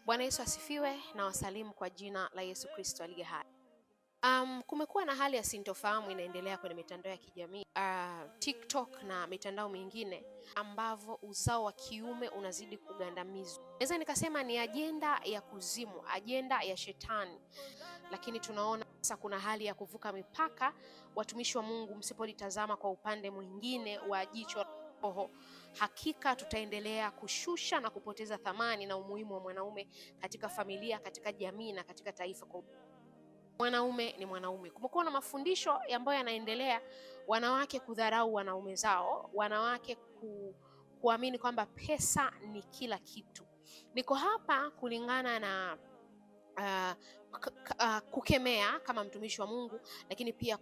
Bwana Yesu asifiwe na wasalimu kwa jina la Yesu Kristo aliye hai. Kumekuwa na hali ya sintofahamu inaendelea kwenye mitandao ya kijamii TikTok na mitandao mingine ambavyo uzao wa kiume unazidi kugandamizwa. Naweza nikasema ni ajenda ya kuzimu, ajenda ya shetani, lakini tunaona sasa kuna hali ya kuvuka mipaka. Watumishi wa Mungu, msipolitazama kwa upande mwingine wa jicho roho, hakika tutaendelea kushusha na kupoteza thamani na umuhimu wa mwanaume katika familia, katika jamii na katika taifa kwa mwanaume ni mwanaume. Kumekuwa na mafundisho ambayo yanaendelea, wanawake kudharau wanaume zao, wanawake kuamini kwamba pesa ni kila kitu. Niko hapa kulingana na kukemea kama mtumishi wa Mungu, lakini pia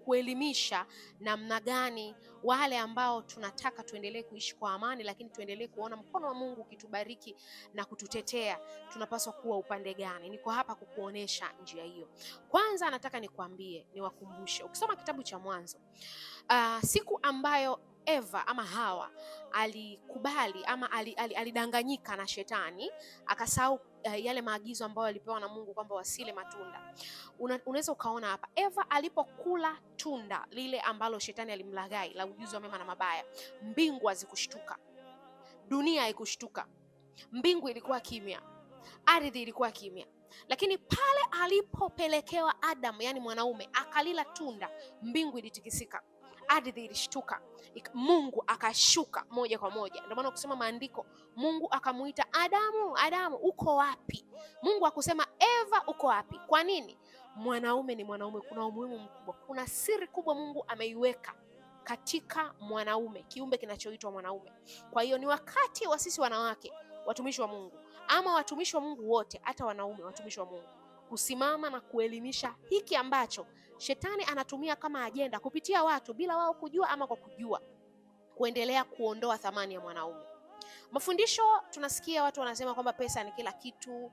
kuelimisha namna gani wale ambao tunataka tuendelee kuishi kwa amani, lakini tuendelee kuona mkono wa Mungu ukitubariki na kututetea, tunapaswa kuwa upande gani. Niko hapa kukuonesha njia hiyo. Kwanza nataka nikwambie, niwakumbushe, ukisoma kitabu cha Mwanzo, siku ambayo Eva ama Hawa alikubali ama alidanganyika na shetani akasahau yale maagizo ambayo alipewa na Mungu kwamba wasile matunda. Unaweza ukaona hapa Eva alipokula tunda lile ambalo shetani alimlaghai la ujuzi wa mema na mabaya, mbingu hazikushtuka, dunia haikushtuka, mbingu ilikuwa kimya, ardhi ilikuwa kimya. Lakini pale alipopelekewa Adam, yani mwanaume, akalila tunda, mbingu ilitikisika, ardhi ilishtuka, Mungu akashuka moja kwa moja. Ndio maana ukisoma maandiko, Mungu akamuita Adamu, Adamu uko wapi? Mungu akusema Eva uko wapi? Kwa nini? Mwanaume ni mwanaume, kuna umuhimu mkubwa, kuna siri kubwa Mungu ameiweka katika mwanaume, kiumbe kinachoitwa mwanaume. Kwa hiyo ni wakati wa sisi wanawake watumishi wa Mungu, ama watumishi wa Mungu wote, hata wanaume watumishi wa Mungu, kusimama na kuelimisha hiki ambacho shetani anatumia kama ajenda kupitia watu bila wao kujua ama kwa kujua, kuendelea kuondoa thamani ya mwanaume. Mafundisho tunasikia watu wanasema kwamba pesa ni kila kitu,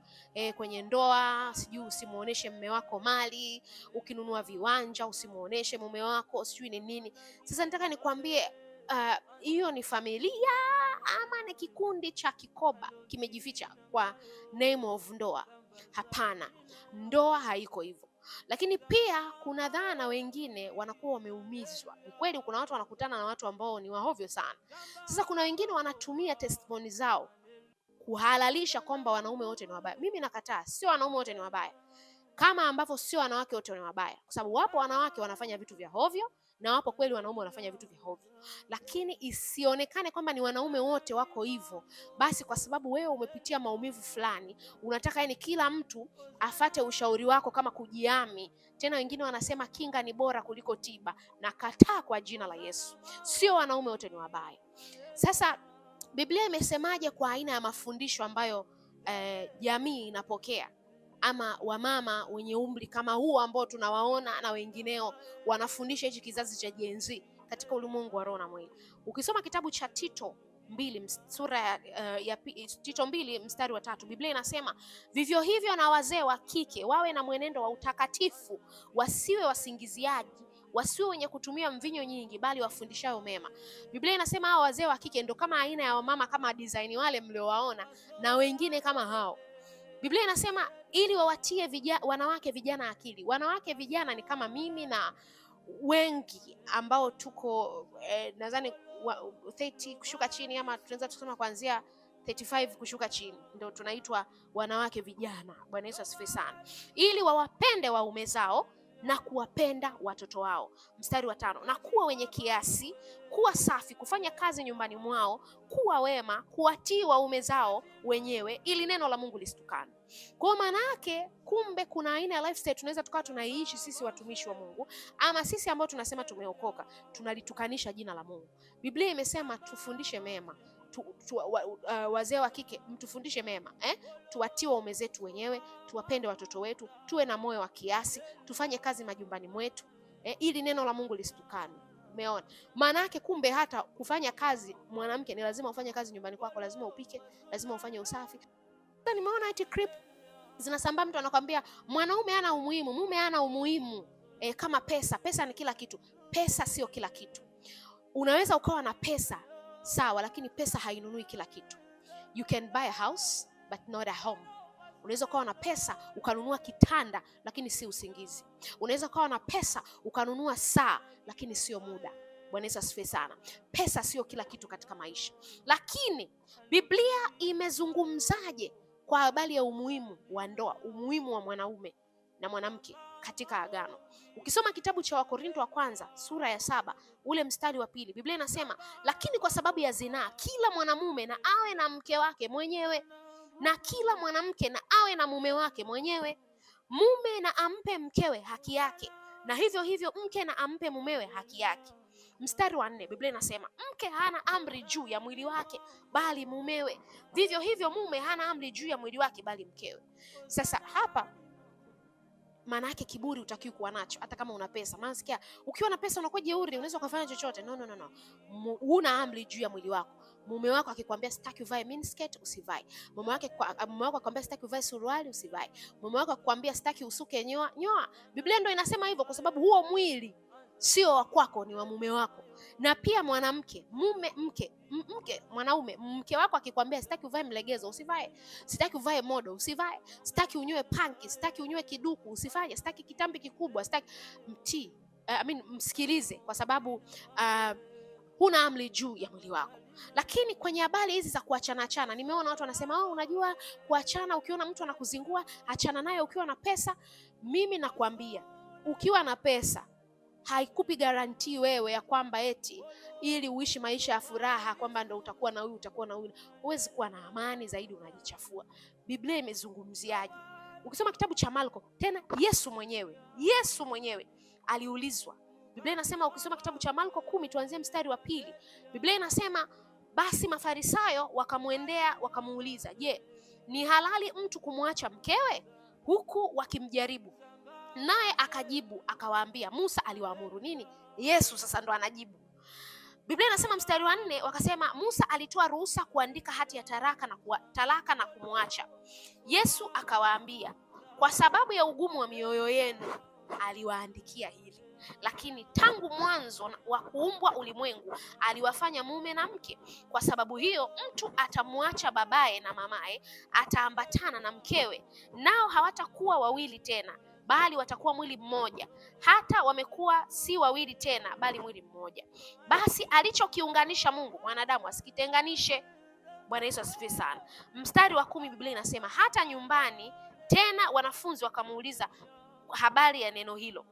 kwenye ndoa sijui usimuoneshe mume wako mali, ukinunua viwanja usimuoneshe mume wako sijui ni nini. Sasa nataka nikwambie, hiyo ni familia ama ni kikundi cha kikoba kimejificha kwa name of ndoa? Hapana, ndoa haiko hivyo. Lakini pia kuna dhana wengine wanakuwa wameumizwa. Ni kweli kuna watu wanakutana na watu ambao ni wahovyo sana. Sasa kuna wengine wanatumia testimony zao kuhalalisha kwamba wanaume wote ni wabaya. Mimi nakataa, sio wanaume wote ni wabaya, kama ambavyo sio wanawake wote ni wabaya, kwa sababu wapo wanawake wanafanya vitu vya hovyo na wapo kweli wanaume wanafanya vitu vya hovyo, lakini isionekane kwamba ni wanaume wote wako hivyo. Basi kwa sababu wewe umepitia maumivu fulani, unataka yani kila mtu afate ushauri wako kama kujiami. Tena wengine wanasema kinga ni bora kuliko tiba. Na kataa kwa jina la Yesu, sio wanaume wote ni wabaya. Sasa Biblia imesemaje kwa aina ya mafundisho ambayo jamii inapokea ama wamama wenye umri kama huu ambao tunawaona na wengineo wanafundisha hichi kizazi cha Gen Z katika ulimwengu wa roho na mwili. Ukisoma kitabu cha Tito 2 sura ya Tito 2 mstari wa 3, Biblia inasema vivyo hivyo na wazee wa kike wawe na mwenendo wa utakatifu, wasiwe wasingiziaji, wasiwe wenye kutumia mvinyo nyingi, bali wafundishao mema. Biblia inasema hao wazee wa kike ndio kama aina ya wamama kama design wale mliowaona na wengine kama hao. Biblia inasema ili wawatie wanawake vijana akili. Wanawake vijana ni kama mimi na wengi ambao tuko nadhani 30 kushuka chini, ama tunaweza kusema kuanzia 35 kushuka chini ndio tunaitwa wanawake vijana. Bwana Yesu asifiwe sana. Ili wawapende waume zao na kuwapenda watoto wao. Mstari wa 5, na kuwa wenye kiasi, kuwa safi, kufanya kazi nyumbani mwao, kuwa wema, kuwatii waume zao wenyewe, ili neno la Mungu lisitukane. Kwa maana yake, kumbe kuna aina ya lifestyle tunaweza tukawa tunaiishi sisi watumishi wa Mungu, ama sisi ambao tunasema tumeokoka, tunalitukanisha jina la Mungu. Biblia imesema tufundishe mema. Wazee wa kike mtufundishe mema, Tuwatii waume zetu wenyewe, tuwapende watoto wetu, tuwe na moyo wa kiasi, tufanye kazi majumbani mwetu, ili neno la Mungu lisitukane. Umeona? Maana yake kumbe hata kufanya kazi mwanamke ni lazima ufanye kazi nyumbani kwako, lazima upike, lazima ufanye usafi. Sasa nimeona eti clip zinasambaa, mtu anakuambia mwanaume hana umuhimu, mume hana umuhimu, kama pesa. Pesa ni kila kitu. Pesa sio kila kitu. Unaweza ukawa na pesa sawa, lakini pesa hainunui kila kitu. You can buy a house but not a home. Unaweza ukawa na pesa ukanunua kitanda lakini si usingizi. Unaweza ukawa na pesa ukanunua saa lakini sio muda. Bwana Yesu asifiwe sana. Pesa sio kila kitu katika maisha. Lakini Biblia imezungumzaje kwa habari ya umuhimu wa ndoa, umuhimu wa mwanaume na mwanamke katika agano? Ukisoma kitabu cha Wakorinto wa kwanza sura ya 7 ule mstari wa 2, Biblia inasema, lakini kwa sababu ya zinaa kila mwanamume na awe na mke wake mwenyewe, na kila mwanamke na awe na mume wake mwenyewe. Mume na ampe mkewe haki yake, na hivyo hivyo mke na ampe mumewe haki yake. Mstari wa 4, Biblia inasema, mke hana amri juu ya mwili wake bali mumewe, vivyo hivyo mume hana amri juu ya mwili wake bali mkewe. Sasa hapa maana yake kiburi hutakiwi kuwa nacho hata kama una pesa. Maana sikia, ukiwa na pesa unakuwa jeuri, unaweza ukafanya chochote. No, no, no, no. Huna amri juu ya mwili wako. Mume wako akikwambia sitaki uvae miniskirt, usivae. Mume wako akikwambia sitaki uvae suruali, usivae. Mume wako akikwambia sitaki usuke, nyoa, nyoa. Biblia ndio inasema hivyo kwa sababu huo mwili sio wa kwako, ni wa mume wako. Na pia mwanamke, mume, mke, mke, mwanaume, mke wako akikwambia sitaki uvae mlegezo, usivae. Sitaki uvae modo, usivae. Sitaki unyoe panki, sitaki unyoe kiduku, usifanye. Sitaki kitambi kikubwa, sitaki. Mtii, msikilize kwa sababu huna amri juu ya mwili wako. Lakini kwenye habari hizi za kuachana achana, nimeona watu wanasema, oh, unajua kuachana, ukiona mtu anakuzingua, achana naye ukiwa na pesa. Mimi nakwambia, ukiwa na pesa haikupi guarantee wewe ya kwamba eti ili uishi maisha ya furaha kwamba ndo utakuwa na huyu utakuwa na huyu. Huwezi kuwa na amani zaidi, unajichafua. Biblia imezungumziaje? Ukisoma kitabu cha Marko, tena Yesu mwenyewe aliulizwa. Biblia inasema, ukisoma kitabu cha Marko 10 tuanzie mstari wa 2. Biblia inasema, basi Mafarisayo wakamwendea wakamuuliza, je, ni halali mtu kumwacha mkewe? Huku wakimjaribu. Naye akajibu akawaambia, Musa aliwaamuru nini? Yesu sasa ndo anajibu. Biblia inasema mstari wa 4, wakasema Musa alitoa ruhusa kuandika hati ya talaka na kumwacha. Yesu akawaambia, kwa sababu ya ugumu wa mioyo yenu aliwaandikia hili, lakini tangu mwanzo wa kuumbwa ulimwengu aliwafanya mume na mke. Kwa sababu hiyo mtu atamwacha babaye na mamaye, ataambatana na mkewe, nao hawatakuwa wawili tena, bali watakuwa mwili mmoja. Hata wamekuwa si wawili tena, bali mwili mmoja. Basi alichokiunganisha Mungu, mwanadamu asikitenganishe. Bwana Yesu asifiwe sana. Mstari wa 10, Biblia inasema, hata nyumbani tena wanafunzi wakamuuliza habari ya neno hilo.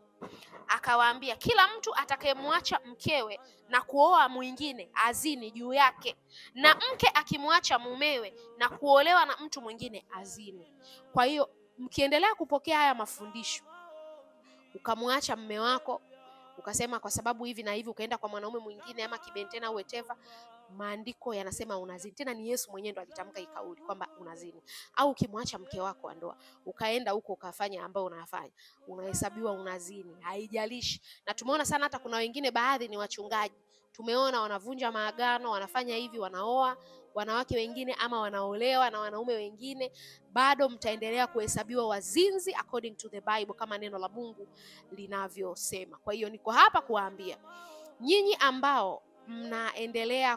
Akawaambia, kila mtu atakayemwacha mkewe na kuoa mwingine azini juu yake, na mke akimwacha mumewe na kuolewa na mtu mwingine azini. Kwa hiyo mkiendelea kupokea haya mafundisho, ukamwacha mume wako, ukasema kwa sababu hivi na hivi, ukaenda kwa mwanaume mwingine ama kibentena au whatever, maandiko yanasema unazini. Tena ni Yesu mwenyewe ndo alitamka hii kauli kwamba unazini. Au ukimwacha mke wako wa ndoa, ukaenda huko ukafanya ambayo unafanya, unahesabiwa unazini, haijalishi. Na tumeona sana hata kuna wengine baadhi ni wachungaji, tumeona wanavunja maagano, wanafanya hivi, wanaoa wanawake wengine ama wanaolewa na wanaume wengine, bado mtaendelea kuhesabiwa wazinzi according to the Bible, kama neno la Mungu linavyosema. Kwa hiyo niko hapa kuwaambia nyinyi ambao mnaendelea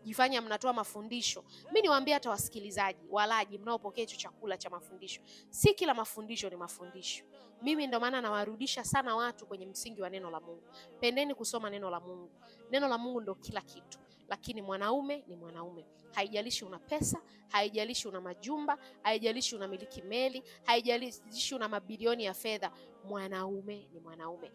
kujifanya mnatoa mafundisho, mimi niwaambie hata wasikilizaji, walaji mnaopokea hicho chakula cha mafundisho, si kila mafundisho ni mafundisho. Mimi ndo maana nawarudisha sana watu kwenye msingi wa neno la Mungu. Pendeni kusoma neno la Mungu. Neno la Mungu ndo kila kitu. Lakini mwanaume ni mwanaume. Haijalishi una pesa, haijalishi una majumba, haijalishi unamiliki meli, haijalishi una mabilioni ya fedha, mwanaume ni mwanaume.